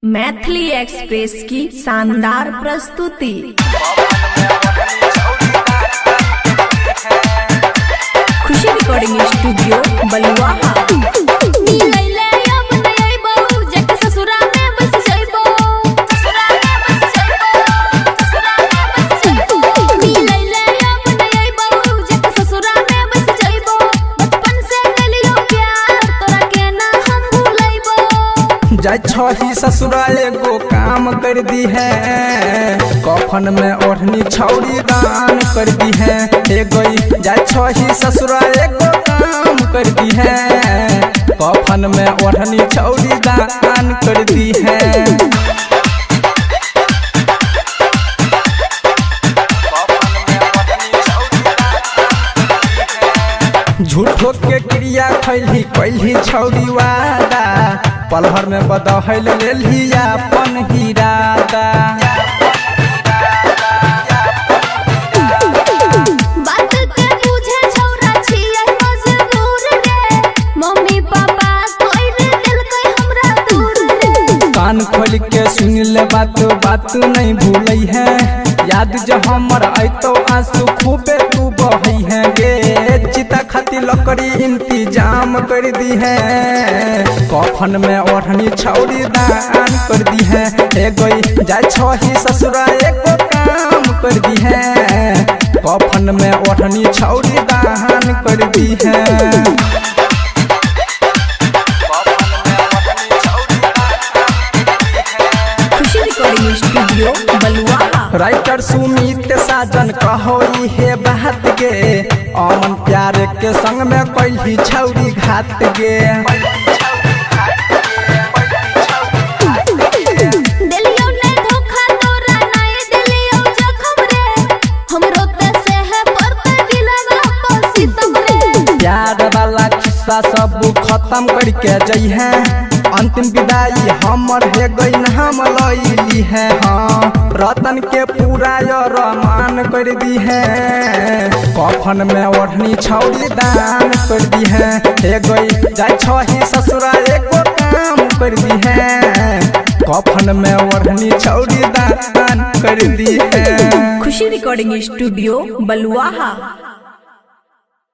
Maithili express की शानदार प्रस्तुति। खुशी रिकॉर्डिंग स्टूडियो बलुआहा। जाय छही ससुरा एगो काम कर दी है, कफन में ओढ़नी छौरी दान कर दी है। हे गई जाय छही ससुरा एगो काम कर दी है, कफन में ओढ़नी छौरी दान कर दी है। झूठो के क्रिया खैली कैली छौरी वादा, पलहर में बदहल लेली अपन इरादा। बात के बुझे छौरा छियै मजबूर रे, मम्मी पापा कोई रे दिल के हमरा दूर रे। कान खोल के सुन ले बात, बात नहीं भूलै है, याद जो हमर अयतो आंसू खूबे तू बहै है गे। चिता खातिर लकड़ी इंतजाम कर दी है, कफन में ओढ़नी छौरी दान कर दी है। हे गई जाय छही ससुरा एगो काम कर दी है, कफन में ओढ़नी छौरी दान कर दी है। खुशी रिकॉर्डिंग स्टूडियो बलुआहा। राइटर सुमित साजन कहो हे बात गे, अमन प्यार के संग में कैली छौरी घात गे। देलियो ने धोखा तोरा नाय देलियो जखम रे, हमरो ते सेह पर ते दिलवा पसीतम रे। प्यार वाला खिस्सा सब खत्म करके जइहे, अंतिम विदाई हमर हे गई हम लैली है। हाँ रतन के पूरा रमान कर दी है, कफन में ओढ़नी छौरी दान कर दी है। हे गई जाय छही ससुरा एगो काम कर दी है, कफन में ओढ़नी छौरी दान कर दी है। खुशी रिकॉर्डिंग स्टूडियो बलुआहा।